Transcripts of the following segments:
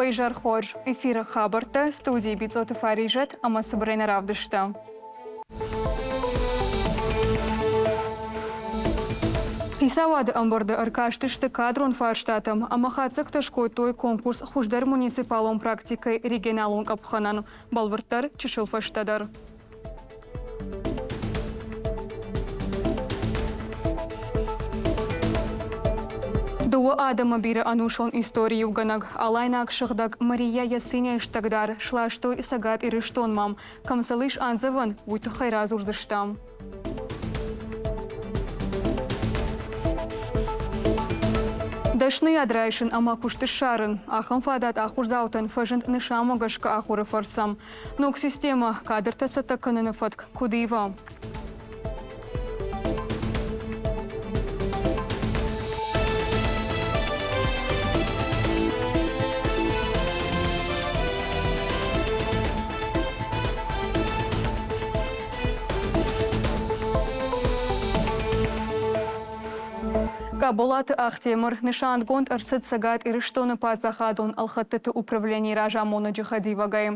Уӕ изӕр хорз! Эфиры хабӕрттӕ студийы Бицъоты Фаризӕт ӕмӕ цыбырӕй нӕ равдыста. Хицауады ӕмбырды ӕркастысты кадрон фарстатӕм ӕмӕ хатдзӕгтӕ скодтой конкурс хуыздӕр муниципалон практикӕйы регионалон къӕпхӕнӕн, бӕлвырддӕр чысыл фӕстӕдӕр. Дыууӕ адӕмы бирӕ ӕнусон истори иугӕнӕг алайнаг сыгъдӕг Мария Ясыняйы стӕгдар сластой Цӕгат Ирыстонмӕ. Кӕм сыл ис андзӕвӕн, уый тыххӕй радзурдзыстӕм. Дӕсныйад райсын ӕмӕ куыст ссарын ахӕм фадат ахуырдзаутӕн фӕзынд нысанмӕ гӕсгӕ ахуыры фӕрцы. Ног системӕ кадртӕ цӕттӕ кӕныны фӕтк куыд ива? Къаболаты Ахтемыр нысангонд ӕрцыд Цӕгат Ирыстоны паддзахадон ӕлхӕдтыты управленийы разамонӕджы хӕдивӕгӕй.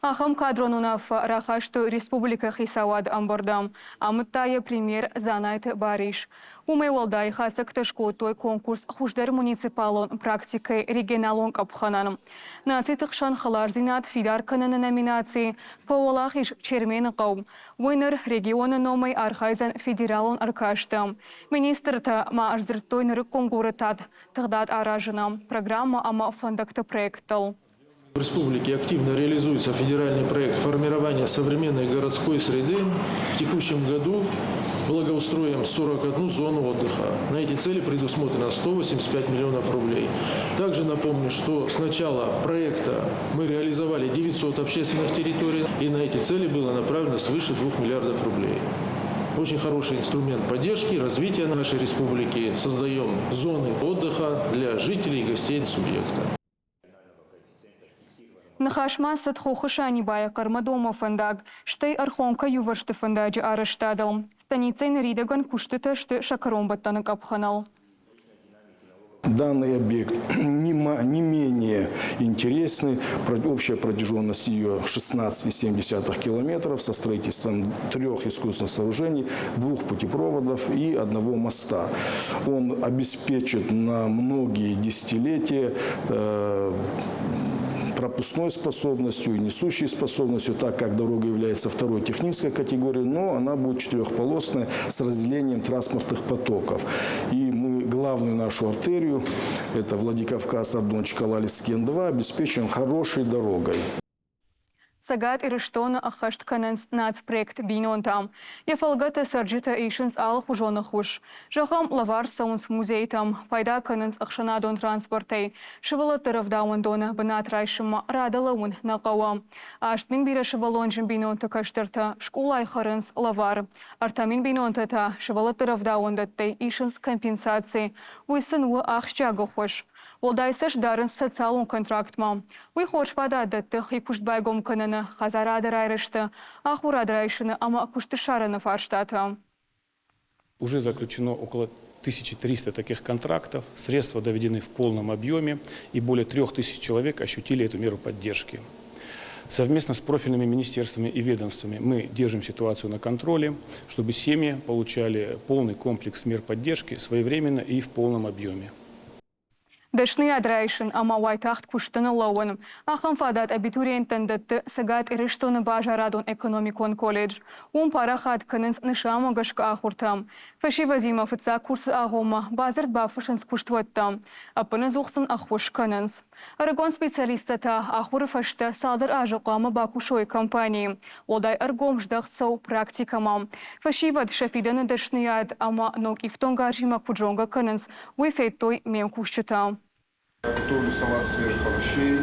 Ахӕм кадрон уынаффӕ рахастой республикӕйы хицауады ӕмбырды, амыдта йӕ премьер Дзанайты Барис. Уымӕй уӕлдай хатдзӕгтӕ скодтой конкурс хуыздӕр муниципалон практикӕйы регионалон къӕпхӕнӕн. Нациты хсӕн хӕлардзинад фидар кӕныны номинацийы фӕуӕлахиз Чермены хъӕу. Уый ныр регионы номӕй архайдзӕн федералон ӕркасты. Министртӕ ма ӕрдзырдтой нырыккон горӕтад тыгъдад аразыны программӕ ӕмӕ фӕндӕгты проекттыл. В республике активно реализуется федеральный проект формирования современной городской среды. В текущем году благоустроим 41 зону отдыха. На эти цели предусмотрено 185 миллионов рублей. Также напомню, что с начала проекта мы реализовали 900 общественных территорий, и на эти цели было направлено свыше 2 миллиардов рублей. Очень хороший инструмент поддержки, развития нашей республики. Создаем зоны отдыха для жителей и гостей субъекта. Ныхас ма цыд Хохы Санибайы Хъӕрмӕдонмӕ фӕндаг, стӕй Ӕрхонкӕ иувӕрсты фӕндаджы арӕзтадыл. Станицӕйы ныридӕгӕн куыстытӕ сты сӕ кӕронбӕттӕны къӕпхӕныл. Данный объект не, не менее интересный. Общая протяженность ее 16,7 километров со строительством трех искусственных сооружений, двух путепроводов и одного моста. Он обеспечит на многие десятилетия э, пропускной способностью и несущей способностью, так как дорога является второй технической категорией, но она будет четырехполосная с разделением транспортных потоков. И мы главную нашу артерию, это Владикавказ, Ардон, Чкалали, Скен-2, обеспечим хорошей дорогой. Цӕгат Ирыстоны ӕххӕст кӕнынц нацпроект «Бинонтӕ». Йӕ фӕлгӕты цӕрджытӕ исынц алыхуызон ӕххуыс. Зӕгъӕм, лӕвар цӕуынц музейтӕм, пайда кӕнынц ӕхсӕнадон транспортӕй. Сывӕллӕтты рӕвдауӕндоны бынат райсынмӕ рады лӕууын нӕ хъӕуы. 8000 бирӕсывӕллонджын бинонты кӕстӕртӕ скъолайы хӕрынц лӕвар. 3000 бинонтӕ та сывӕллӕтты рӕвдауӕндӕттӕй исынц компенсаци. Уый сын у ахсджиаг ӕххуыс. Уӕлдай цӕст дарынц социалон контрактмӕ. Уый хорз фадат дӕтты хи куыст байгом кӕныны, хӕдзарады райрӕзты, ахуырад райсыны ӕмӕ куыст ссарыны фарстатӕ. Уже заключено около 1300 таких контрактов, средства доведены в полном объеме, и более 3000 человек ощутили эту меру поддержки. Совместно с профильными министерствами и ведомствами мы держим ситуацию на контроле, чтобы семьи получали полный комплекс мер поддержки своевременно и в полном объеме. Дӕсныйад райсын ӕмӕ уайтагъд куысты ныллӕууын. Ахӕм фадат абитуриенттӕн дӕтты Цӕгат Ирыстоны базарадон-экономикон колледж. Уым парахат кӕнынц нысанмӕ гӕсгӕ ахуыртӕ. Фӕсивӕдимӕ фыццаг курсы агъоммӕ бадзырд бафыссынц куыстуӕттӕ. Ӕппынӕдзух сын ӕххуыс кӕнынц. Ӕрыгон специалисттӕ та ахуыры фӕстӕ цалдӕр азы хъуамӕ бакусой компанийы. Уӕлдай ӕргом здӕхт цӕуы практикӕмӕ. Фӕсивӕд сӕ фидӕны дӕсныйад ӕмӕ ног ифтонгарзимӕ куыд зонгӕ кӕнынц, уый федтой ме мкусджытӕ. Готовлю салат свежих овощей.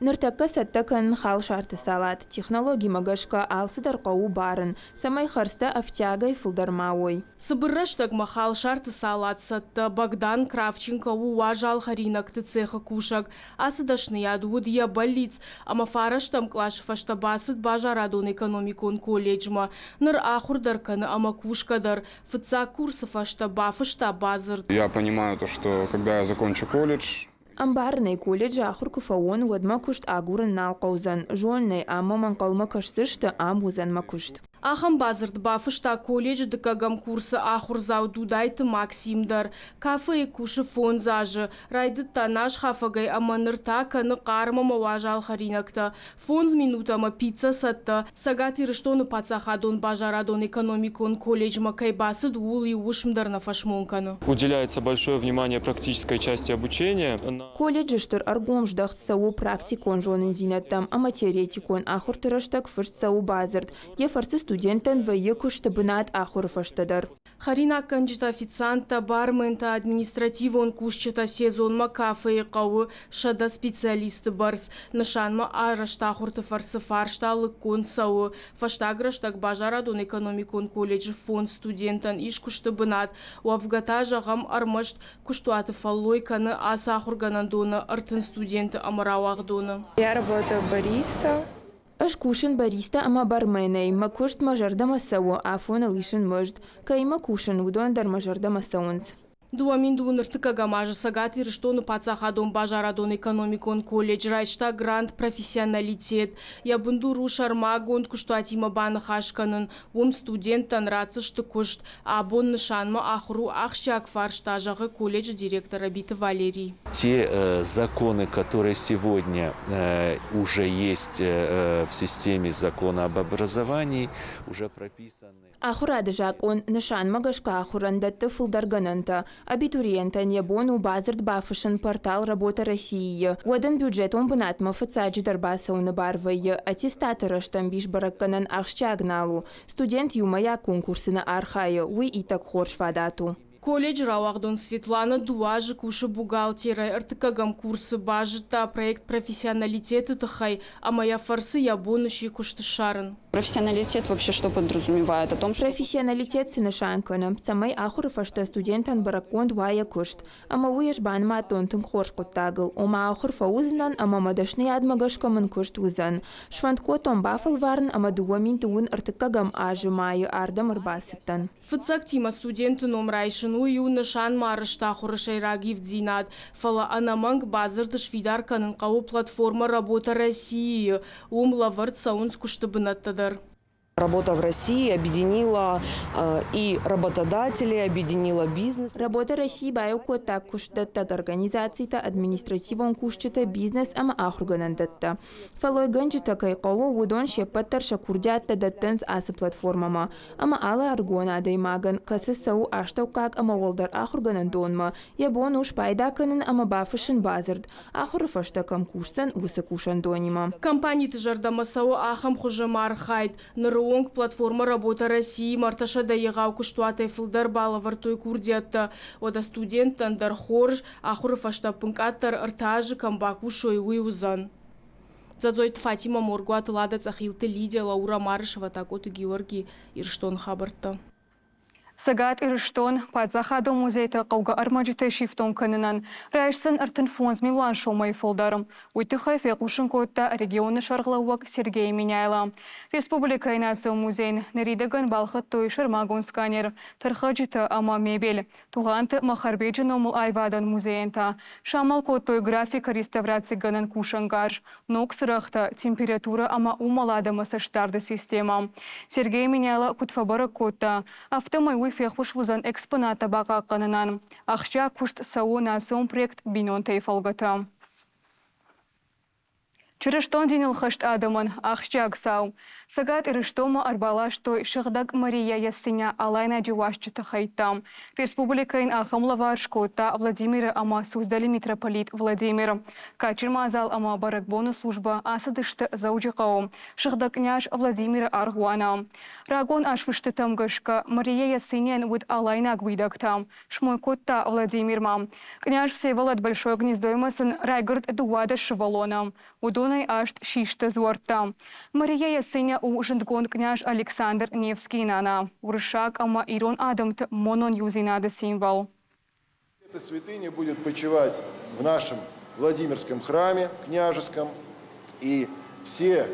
Ныртӕккӕ цӕттӕ кӕнын халсарты салат. Технологимӕ гӕсгӕ алцыдӕр хъӕуы барын, цӕмӕй хӕрдзтӕ ӕфтиагӕй фылдӕр ма уой. Цыбыр рӕстӕгмӕ халсарты салат цӕттӕ. Богдан Кравченко у уазал хӕринӕгты цехы кусӕг. Ацы дӕсныйад уыд йӕ бӕллиц ӕмӕ фарӕстӕм къласы фӕстӕ бацыд базарадон-экономикон колледжмӕ. Ныр ахуыр дӕр кӕны ӕмӕ кусгӕ дӕр. Фыццаг курсы фӕстӕ бафыста бадзырд. Я понимаю то, что когда я закончу колледж, Ӕмбарын ӕй, колледжы ахуыр куы фӕуон, уӕд мӕ куыст агурын нал хъӕудзӕн. Зонын ӕй, ам мӕм ӕнхъӕлмӕ кӕсдзысты, ам уыдзӕн мӕ куыст. Ахӕм бадзырд бафыста колледжы дыккӕгӕм курсы ахуырдзау Дудайты Максим дӕр. Кафейы кусы фондз азы. Райдыдта назхафӕгӕй ӕмӕ ныр та кӕны хъарм ӕмӕ уазал хӕринӕгтӕ. Фондз минут ӕмӕ пиццӕ цӕттӕ. Цӕгат Ирыстоны паддзахадон базарадон-экономикон колледжмӕ кӕй бацыд, ууыл иу уысм дӕр нӕ фӕсмон кӕны. Уделяется большое внимание практической части обучения. Колледжы стыр ӕргом здӕхт цӕуы практикон зонындзинӕдтӕм ӕмӕ теоретикон ахуырты рӕстӕг фыст цӕуы бадзырд. Йӕ фӕрцы студенттӕн вӕййы куысты бынат ахуыры фӕстӕ дӕр. Хӕринаггӕнджытӕ, официанттӕ, барментӕ, административон кусджытӕ сезонмӕ кафейы хъӕуы 100 специалисты бӕрц. Нысанмӕ арӕзт ахуырты фӕрцы фарста лыггонд цӕуы. Фӕстаг рӕстӕг базарадон-экономикон колледжы фондз студентӕн ис куысты бынат. Уӕвгӕ та, зӕгъӕм, ӕрмӕст куыстуаты фӕллой кӕны ацы ахуыргӕнӕндоны 30 студенты ӕмӕ рауагъдоны. Я работаю бариста. Ӕз кусын бариста ӕмӕ барменӕй. Мӕ куыст мӕ зӕрдӕмӕ цӕуы, афоныл исын мызд. Кӕимӕ кусын, уыдон дӕр мӕ зӕрдӕмӕ цӕуынц. 2009 азы Цӕгат Ирыстоны паддзахадон базарадон-экономикон колледж райста грант «Профессионалитет». Йӕ бындур у сӕрмагонд куыстуатимӕ баныхас кӕнын. Уым студенттӕн ратдзысты куыст. Абон нысанмӕ ахуыр у ахсджиаг фарста, зӕгъы колледжы директор Ӕбиты Валерий. Те законы, которые сегодня уже есть в системе закона об образовании, уже прописаны. Ахуырады закъон нысанмӕ гӕсгӕ ахуырӕн дӕтты фылдӕр гӕнӕнтӕ. Абитуриентӕн йӕ бон у бадзырд бафыссын портал Работа России-йы. Уӕд ын бюджетон бынатмӕ фыццаджыдӕр бацӕуыны бар вӕййы. Аттестаты рӕстӕмбис бӕрӕггӕнӕн ахсджиаг нал у. Студент иумӕйаг конкурсы нӕ архайы, уый иттӕг хорз фадат у. Колледжы рауагъдон Светлана дыууӕ азы кусы бухгалтерӕй, ӕртыккӕгӕм курсы базыдта проект «Профессионалитет»-ы тыххӕй ӕмӕ йӕ фӕрцы йӕ бон сси куыст ссарын. Профессионалитет вообще что подразумевает? О том, что Профессионалитет цы нысан кӕны, цӕмӕй ахуыры фӕстӕ студентӕн бӕрӕггонд уа йӕ куыст. Ӕмӕ уый ӕз банымадтон тынг хорз хъуыддагыл, ома ахуыр фӕуыдзынӕн ӕмӕ мӕ дӕсныйадмӕ гӕсгӕ мын куыст уыдзӕн. Сфӕнд кодтон бафӕлварын ӕмӕ 2023 азы майы ардӕм ӕрбацыдтӕн. Фыццӕгтимӕ студенты ном райсын уый у нысанмӕарӕзт ахуыры сӕйраг ивддзинад, фӕлӕ ӕнӕмӕнг бадзырд сфидар кӕнын хъӕуы платформӕ «Работа России»-йы, уым лӕвӕрд цӕуынц куысты бынӕттӕ дӕр. Работа в России объединила и работодателей, объединила бизнес. Работа России баиу кодта куыстдӕттӕг организацитӕ, административон кусджытӕ, бизнес ӕмӕ ахуыргӕнӕндӕттӕ. Фӕллойгӕнджытӕ кӕй хъӕуы, уыдон се ппӕт дӕр сӕ курдиӕттӕ дӕттынц ацы платформӕмӕ. Ӕмӕ алы ӕрыгон адӕймагӕн, кӕцы цӕуы астӕуккаг ӕмӕ уӕлдӕр ахуыргӕнӕндонмӕ, йӕ бон у спайда кӕнын ӕмӕ бафыссын бадзырд, ахуыры фӕстӕ кӕм кусдзӕн, уыцы кусӕндонимӕ. Компаниты зӕрдӕмӕ цӕуы ахӕм хуызы архайд. Ныры онг платформа «Работа России» ӕртӕсӕдӕ егъау куыстуатӕй фылдӕр балӕвӕрдтой курдиӕттӕ. Уӕдӕ студенттӕн дӕр хорз, ахуыры фӕстӕ ӕппынкъаддӕр ӕртӕ азы кӕм бакусой, уый уыдзӕн. Дзӕдзойты Фатимӕ, Моргуаты Лада, Цъӕхилты Лидия, Лаура Марышева, Такъоты Георгий, Ирыстоны хабӕрттӕ. Цӕгат Ирыстон паддзахадон музейтӕ хъӕугӕ ӕрмӕджытӕй сифтонг кӕнынӕн райсдзӕн 35 милуан сомӕй фылдӕр. Уый тыххӕй фехъусын кодта регионы сӕргълӕууӕг Сергей Меняйло. Республикӕйы национ музейӕн ныридӕгӕн балхӕдтой сӕрмагонд сканер, тӕрхӕджытӕ ӕмӕ мебель. Тугъанты Махарбеджы номыл аивадон музейӕн та самал кодтой графикӕ реставрацигӕнӕн кусӕнгарз, ног цырӕгътӕ, температурӕ ӕмӕ уымӕладӕмӕ цӕстдарды системӕ. Сергей Меняйло куыд фӕбӕрӕг кодта, афтӕмӕй уый феххуыс уыдзӕн экспонаттӕ бахъахъхъӕнынӕн. Ахсджиаг куыст цӕуы национ проект «Бинонтӕ-йы фӕлгӕты. Чырыстон диныл хӕст адӕмӕн ахсджиаг цау. Цӕгат Ирыстонмӕ ӕрбаластой Сыгъдӕг Мария Ясыня алайнаджы уазджыты хӕйттӕ. Республикӕйӕн ахӕм лӕвар скодта Владимиры ӕмӕ Суздали митрополит Владимир. Кадджын мадзал ӕмӕ бӕрӕгбоны службӕ ацыдысты Дзӕуджыхъӕуы Сыгъдӕг къняз Владимиры аргъуаны. Рагон азфыстытӕм гӕсгӕ Мария Ясыняйӕн уыд алайнаг уидӕгтӕ. Смой кодта Владимирмӕ. Къняз Всеволод Большое Гнездоимӕ сын райгуырд 12 сывӕллоны. Уыдонӕй аст систы дзуӕрттӕ. Мария Ясыня у зындгонд къняз Александр Невскийы нана, уырыссаг ӕмӕ ирон адӕмты монон иудзинады символ. Эта святыня будет почивать в нашем Владимирском храме княжеском. И все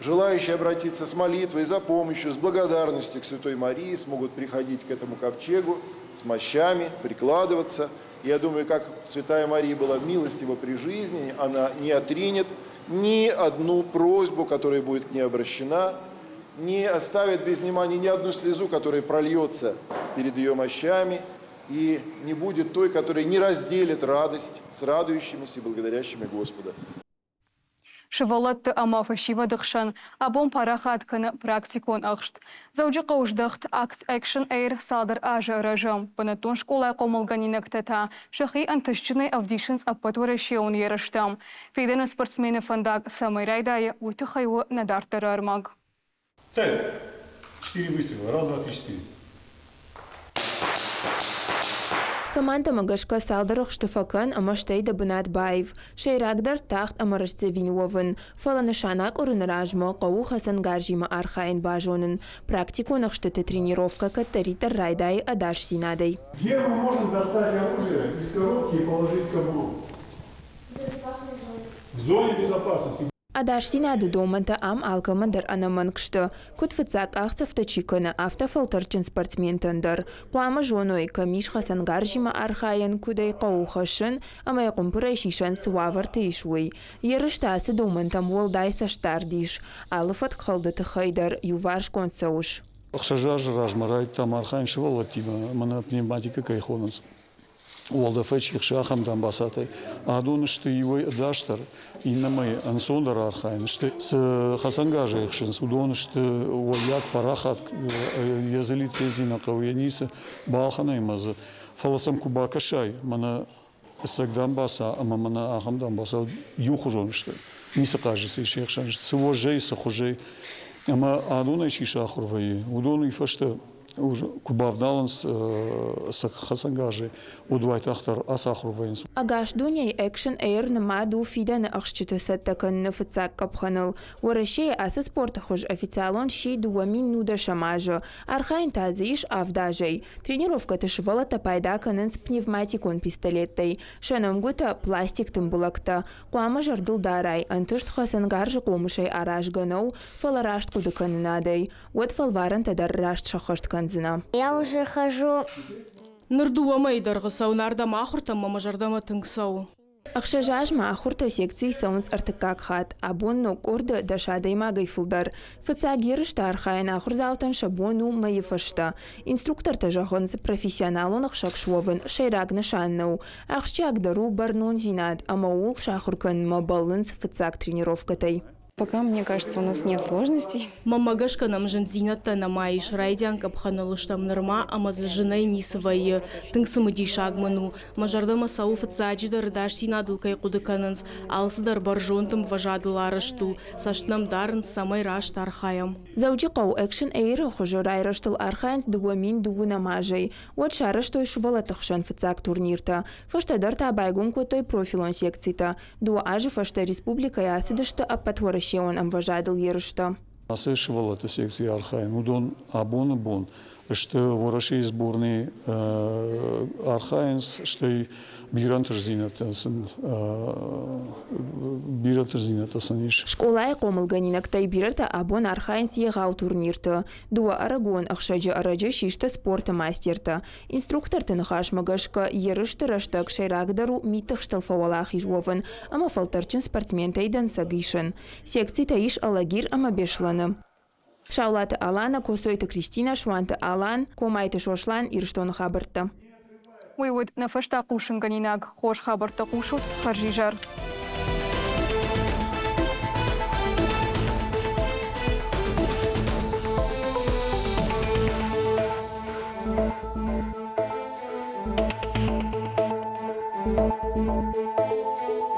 желающие обратиться с молитвой, за помощью, с благодарностью к Святой Марии смогут приходить к этому ковчегу с мощами, прикладываться. Я думаю, как Святая Мария была милостива при жизни, она не отринет ни одну просьбу, которая будет к ней обращена, не оставит без внимания ни одну слезу, которая прольется перед ее мощами, и не будет той, которая не разделит радость с радующимися и благодарящими Господа. Сывӕллӕтты ӕмӕ фӕсивӕды хсӕн абон парахат кӕны практикон ӕхст. Дзӕуджыхъӕуы здӕхт акт Action Air цалдӕр азы рӕзы. Бынӕттон скъолайы хъомылгӕнинӕгтӕ та сӕхи ӕнтыстджынӕй ӕвдисынц ӕппӕтуӕрӕсеон ерыстӕм. Фидӕны спортсмены фӕндаг цӕмӕй райдайы, уый тыххӕй у нӕ дарддӕры ӕрмӕг. Цель! Четыре выстрела. Раз, два, три, четыре. Командӕмӕ гӕсгӕ цалдӕр ӕхсты фӕкӕн ӕмӕ стӕй дӕ бынат баив. Сӕйрагдӕр тагъд ӕмӕ рӕстдзӕвин уӕвын, фӕлӕ нысан акъуырыны размӕ хъӕуы хӕцӕнгарзимӕ архайын базонын. Практикон ӕхстыты тренировкӕ кӕддӕриддӕр райдайы ӕдасдзинадӕй. Где мы можем достать оружие из коробки и положить в кобуру? В зоне безопасности. Ӕдасдзинады домӕнтӕ ам алкӕмӕн дӕр ӕнӕмӕнг сты. Куыд фыццаг къахдзӕфтӕ чи кӕны, афтӕ фӕлтӕрдджын спортсментӕн дӕр. Хъуамӕ зоной, кӕм ис хӕцӕнгарзимӕ архайӕн, куыд ӕй хъӕуы хӕссын ӕмӕ йӕ хъуымпырӕй сисӕн цы уавӕрты ис, уый. Ерысты ацы домӕнтӕм уӕлдай цӕстдард ис. Алы фӕткхӕлды тыххӕй дӕр иуварсгонд цӕуыс. Ӕхсӕз азы размӕ райдыдтам архайын сывӕллӕттимӕ, мӕнӕ пневматикӕ кӕй хонынц, уӕлдӕфӕй чи хсы, ахӕм дамбацатӕй. Адон сты иуӕй ӕдасдӕр, иннӕмӕй ӕнцондӕр архайын сты. Цы хӕцӕнгарзӕй ӕхсынц, уыдон сты уӕййаг, парахат, йӕ дзы лицензи нӕ хъӕуы, йӕ ницы балхӕнай ӕмӕ дзы. Фӕлӕ сӕм куы бакӕсай, мӕнӕ ӕцӕг дамбаца ӕмӕ мӕнӕ ахӕм дамбаца иухуызон сты. Ницы хъазы се хсӕн, цы уӕзӕй, цы хуызӕй. Ӕмӕ адонӕй чи сахуыр вӕййы, уыдон уый фӕстӕ куы бавналынц сӕ хӕцӕнгарзӕй, уӕд уайтагъддӕр ацахуыр вӕййынц. Ӕгас дунейы Action Air нымад у фидӕны ӕхсджыты цӕттӕ кӕныны фыццаг къӕпхӕныл. Уӕрӕсейы ацы спорты хуыз официалон сси 2010 азы. Архайын та дзы ис авд азӕй. Тренировкӕты сывӕллӕттӕ пайда кӕнынц пневматикон пистолеттӕй. Сӕ нӕмгуытӕ пластик тымбылӕгтӕ. Хъуамӕ зӕрдыл дарай, ӕнтыст хӕцӕнгарзы хъомысӕй аразгӕ нӕу, фӕлӕ раст хъуыдыкӕнынадӕй. Уӕд фӕлварӕнтӕ дӕр раст сӕххӕст кӕндзынӕ. Я уже хожу. Ныр дыууӕ мӕйы дӕргъы цӕуын ардӕм ахуыртӕм ӕмӕ мӕ зӕрдӕмӕ тынг цӕуы. Ӕхсӕз азмӕ ахуыртӕ секцийы цӕуынц ӕртыккаг хатт. Абон ног къорды дӕс адӕймагӕй фылдӕр. Фыццаг ерысты архайын ахуырдзаутӕн сӕ бон у мӕйы фӕстӕ. Инструктортӕ зӕгъынц, профессионалон ӕхсӕг суӕвын сӕйраг нысан нӕу. Ахсджиагдӕр у бӕрнондзинад ӕмӕ ууыл сахуыр кӕнынмӕ бӕллынц фыццаг тренировкӕтӕй. Пока, мне кажется, у нас нет сложностей. Мӕнмӕ гӕсгӕ нӕм зындзинӕдтӕ нӕма ис. Райдиан къӕпхӕныл стӕм нырма ӕмӕ дзы зынӕй ницы вӕййы. Тынг цымыдисаг мын у. Мӕ зӕрдӕмӕ цӕуы фыццаджыдӕр ӕдасдзинадыл кӕй хъуыды кӕнынц. Алцыдӕр бӕрзонд ӕмвӕзадыл арӕзт у. Цӕст нӕм дарынц, цӕмӕй раст архайӕм. Дзӕуджыхъӕуы Action Air-ы хуызы райрӕзтыл архайынц 2012 азӕй. Уӕд сарӕзтой сывӕллӕтты хсӕн фыццаг турниртӕ. Фӕстӕдӕр та байгом кодтой профилон секцитӕ. Дыууӕ азы фӕстӕ республикӕйы ацыдысты ӕппӕтуӕрӕсеон ӕмвӕзадыл ерыстӕ. Ацы сывӕллӕтты секцийы архайын уыдон абоны бон сты Уӕрӕсейы сборныйы архайынц, стӕй бирӕ ӕнтыстдзинӕдтӕ сын бирӕ ӕнтыстдзинӕдтӕ сын ис. Скъолайы хъомылгӕнинӕгтӕй бирӕтӕ абон архайынц егъау турнирты. Дыууӕ ӕрыгон ӕхсӕджы ӕрӕджы систы спорты мастертӕ. Инструкторты ныхасмӕ гӕсгӕ, ерысты рӕстӕг сӕйрагдӕр у мидтыхстыл фӕуӕлахиз уӕвын ӕмӕ фӕлтӕрдджын спортсментӕй дӕнцӕг исын. Секцитӕ ис Алагир ӕмӕ Беслӕны. Саулаты Алана, Коцойты Кристинӕ, Суанты Алан, Комайты Сослан, Ирыстоны хабӕрттӕ. Уый уыд нӕ фӕстаг хъусынгӕнинаг. Хорз хабӕрттӕ хъусут, хӕрзизӕр. Thank you.